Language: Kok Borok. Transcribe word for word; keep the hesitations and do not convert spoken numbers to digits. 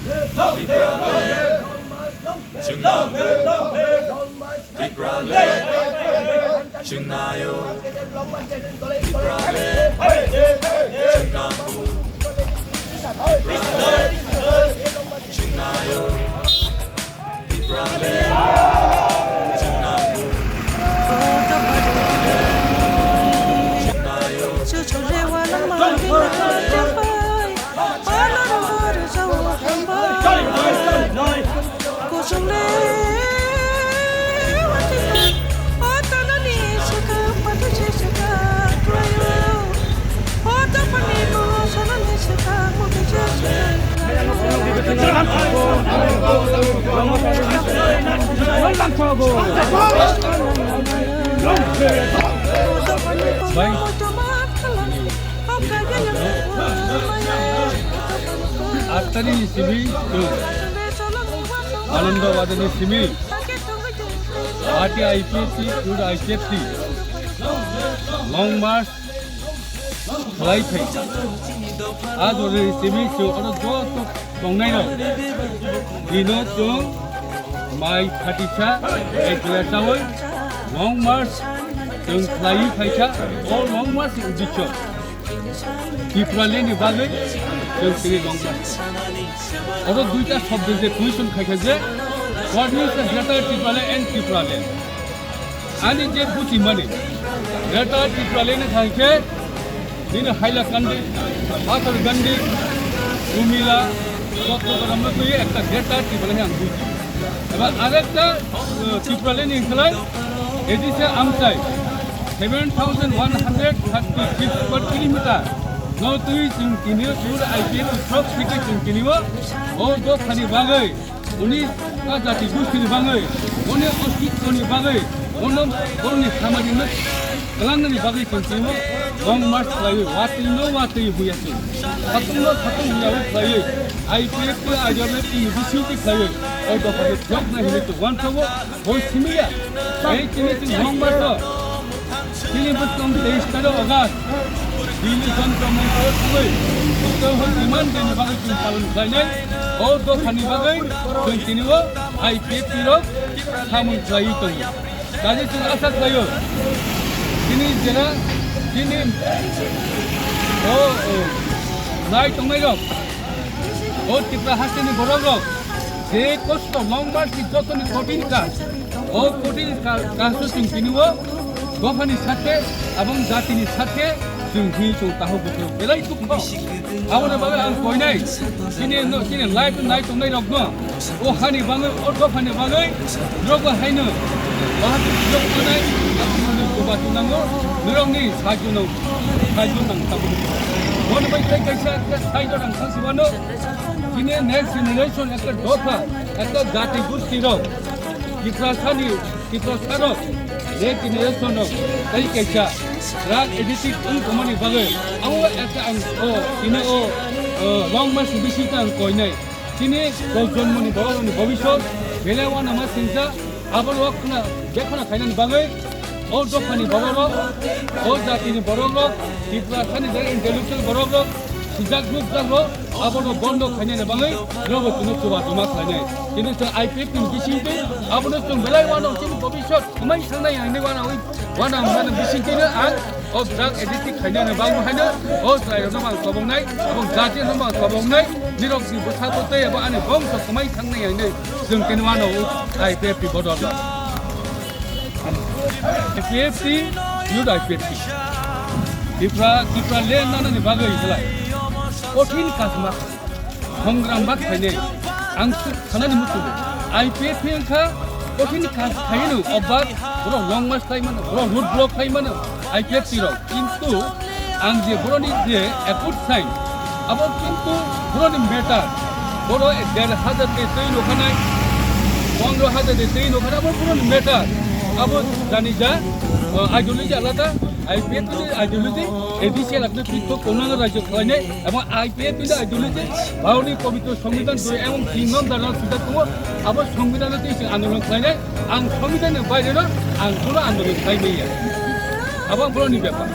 Tipraland, chwng nai o. Tipraland, chwng nang o. Tipraland, chwng nang o. Chwng nai o. Bai. Attaini simi, Anandabadini simi, Guwahati I P F T, Youth I P F T, Long March khlai phaikha. A jorani simi chwng oro joto tongnairok bino chwng mai phatisa ekla chawi Long March chwng khlaiwi phaikha. O Long March ni uddesyo Tipraland ni bagwi chwng tini Long March. Oro duita shobdo je question khaikha je, what means the Greater Tipraland and Tipraland? Ani je buji mani, Greater Tipraland ni thangkhe nini Hailakandi, Patharkandi, Rumila, Chattogram no twi ekta Greater Tipraland ang buji. Eba arekta, uh, Tipraland ni khlai, edise amchai, seven thousand one hundred thirty six square kilometer no twi chwng tini o sur I P F ni throk thiki chwng tini o, o dophani bagwi, uni a jati gustini bagwi, uni ostitwni bagwi, ono, oni hamari no kwlangnani bagwi chwng tini o Long March khlaiwi, watwi no watwi huya chwng, satung no satung huya o khlaiwi, I P F ni, I W F ni bisingtwi khlaiwi, o dophani phiyokna hinwi chwng uansukgo, boi simiya. Ei chini chwng Long March o, chini bwskang teis tarik August, Delhi Jantar Mantar o thangwi, Buddha demand deni bagwi chwng palon khlainai, o dophani bagwi chwng tini o I P F T rok samung khlaiwi tongo. Kaje chwng asa khlaio, chini jera, chini o, o, nai tongnairok, o Tripura hasteni borokrok, je kosto Long March ni jotoni kothin kaam, o kothin ka-, kaam se chwng tini o dophani sakhe, abong jatini sakhe, chwng hi chwng taho bukhuk belai dukho. Aboni bagwi ang koinai, chini no, chini live nai tongnai rokno, o hani bagwi, o dophani bagwi, norokbo haino, bahadur sujuk manai, ang norokni chubachu nango, norokni sahajyo nang, sahajyo nang tabuk. Boni bai tei kaisa, kaisa sahajyo nang thang sibano, chini next generation ekta dopha, ekta jati gusti rok, Tiprasani, Tiprasarok, next generation rok, tei kaisa, drug addict wng tongmani bagwi, abo ekta ang, o, chini o, o, Long March ni bisingtwi ang koinai. Chini kok jonmoni borokni bobisot belai uanama singsa, abo rok khna, bekhna khainani bagwi, o dophani borokrok, o jatini borokrok, Tiprasani je intellectual borokrok, sijak nukjakrok, abono bondo khainani bagwi, nobo chwngno chuba chuma khlainai. Chini chwng I P F T ni bisingtwi, abono chwng belai uanama chini bobisot, kwmai sangnai hinwi uanama, uanama bisingtwino ang, o drug addict khainani bagwi haino o chwrairokno bo ang kobongnai, o jatino bo ang kobongnai, nirok si bwsakgo tei abo ani bongso kwmai thangnai hinwi chwng tini uano I P F T bodol rok. I P F T, youth I P F T. Tipra, Tipraland nanani bagwi belai kothin kasma. Hongram bak khainai. Ang su-, sanani muchungo. I P F T wngkha kothini kaam khaino obak, borok long march khlai mano, borok road block khlai mano, I P F T rok. Kintu ang je boroni je effort sign, abo kintu boroni matter. Boro der hajar de tei nokhanai, pondro hajar de tei nokhanai, abo boroni matter. Abo jani ja, uh, ideology alada, I P F T ni ideology, A D C alada, pithok tongnang rajyo khlainai, abo I P F T ni ideology, Bharotni pobitro Songbidan dui emon tin nombor dara sujak tongo, abo Songbidan no twi se andolon khlainai, ang Songbidan ni baire no ang kono andolon khlai maya. Abo ang boroni bepar.